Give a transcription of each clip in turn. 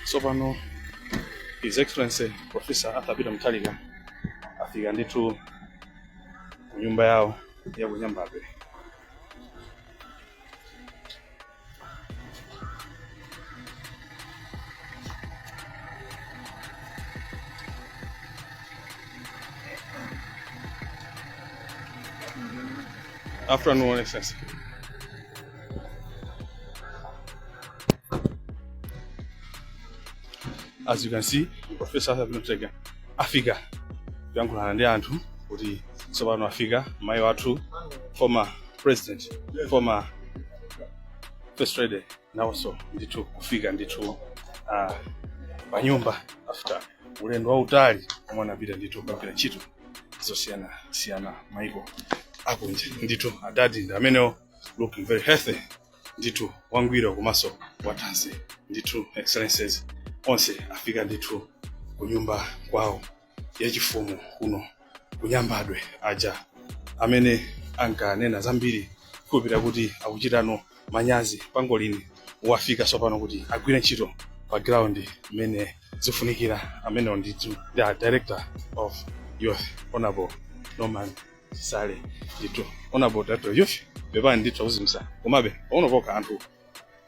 Tsopano His Excellency Professor Arthur Peter Mutharika afika ndithu ku nyumba yawo ya ku Nyambadwe. Afternoon, Excellency. As you can see, Professor Arthur Peter Mutharika afika kuyankhulana ndi anthu kuti tsopano afika mayi wathu, former president, former first lady, nawonso ndithu kufika ndithu pa nyumba after ulendo wautali omwe anapita ndithu kukagwira ntchito zosiyana siyana maiko akunja. Ndithu adadi ndi amenewo, looking very healthy ndithu, wangwiro komanso wathanzi ndithu. Excellencies onse afika ndithu ku nyumba kwawo yachifumu kuno kuNyambadwe. Aja amene ankanena zambiri kukhulupirira kuti akuchitano manyazi, pangolini wafika tsopano kuti agwire ntchito pa ground imene zifunikira. Amenewo ndithu ndi a Director of Youth, Honorable Norman Chisale. Ndithu, Honorable Director of Youth, pepani ndithu akuzimisa, komabe pang'ono pokha anthu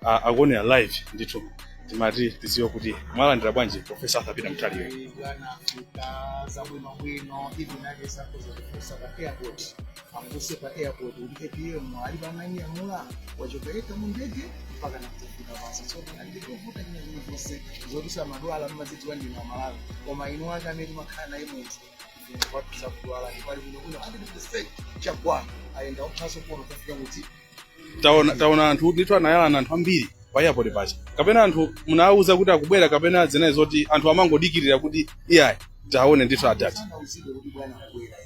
akuonera live ndithu. Timati tidziwe kuti mwalandira bwanji Professor Arthur Peter Mutharika? Bwana afika zabwinobwino. Even aliyense akhoza kufunsa pa airport, afunse pa airport kuti APM ali pananyamula, wachoka yekha mu ndege mpaka nakuzafika pansi. So panalibe chovuta china chilichonse. Zoti samadwala mmazidziwa ndinu Amalawi, koma inu ake amene timakhala naye munthu kwathu sakudwala ndipo ali bwinobwino 100%. Chagwa ayenda okhaso kuno kufika kuti Taona anthu ndithu anayalana, anthu ambiri pa airport paja. Kapena anthu munawuza kuti akubwera, kapena zinayi zoti anthu amangodikirira kuti iyayi, taone ndithu adadi? Sanauzidwe kuti bwana akubwera,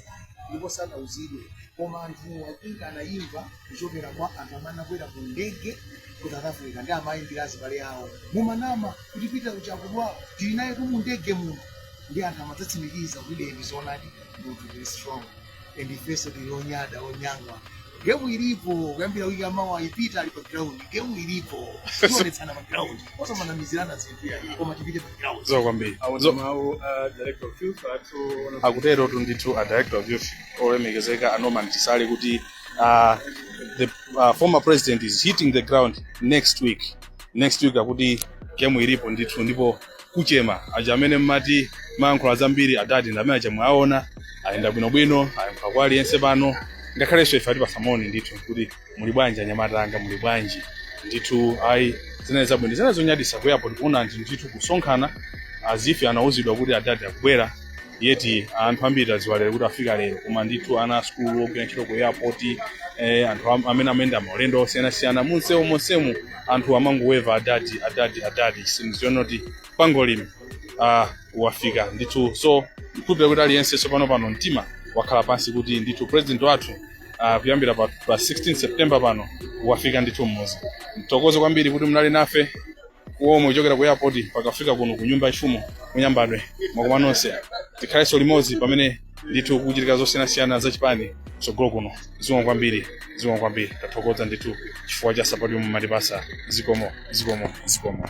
ndipo sanauzidwe, koma anthu I think anayimva kuchokera kwa anthu amene anakwera ku ndege ku South Africa ndi amayimbira azibale awo, "Mumanama kuti Peter uja akudwala, tili naye tu mu ndege muno." Ndi anthu amadzatsimikiza kuti deni zoonadi, munthu tili strong and ifenso tili onyada onyangwa. Gemu ilipo kuyambira wiki amawa, ipita ali pa ground. Gemu ilipo, tionetsana pa ground, osamanamizirana zinthu ya, koma tipite pa ground. Zo kwambiri. Awo mawu a Director of Youth athu. Akutero tu ndithu a Director of Youth olemekezeka a Norman Chisale kuti the former president is hitting the ground next week. Next week akuti gemu ilipo ndithu, ndipo kuchema. Aja amene mmati mayankhula zambiri, adadi ndi amene aja mwaona ayenda bwinobwino, ayankhula kwa aliyense pano, ngakhalenso ife atipasa moni ndithu kuti muli bwanji anyamata anga, muli bwanji ndithu. Ayi, zinali zabwino, zinali zonyadisa ku airport kuona anthu ndithu kusonkhana as if anauzidwa kuti adadi akubwera, yet anthu ambiri tadziwa lero kuti afika lero. Koma ndithu ana a sukulu, ogwira ntchito ku airport, anthu amene amayenda maulendo osiyanasiyana munsewu monsemu, anthu amangoweva "Adadi, adadi, adadi", chinthu chonoti pangolini wafika ndithu. So ndikhulupirira kuti aliyense tsopano pano mtima wakhala pansi kuti ndithu president wathu kuyambira pa 16 September pano wafika ndithu mmuzi. Mthokoze kwambiri kuti munali nafe kuomwe kuchokera ku airport pakafika kuno ku nyumba yachifumu kuNyambadwe. Mwakoma nonse, tikhalenso limodzi pamene ndithu kuchitika zosiyanasiyana zachipani tsogolo kuno. Zikomo kwambiri, zikomo kwambiri. Tathokoza ndithu chifukwa cha support yomwe mumatipasa. Zikomo, zikomo, zikomo.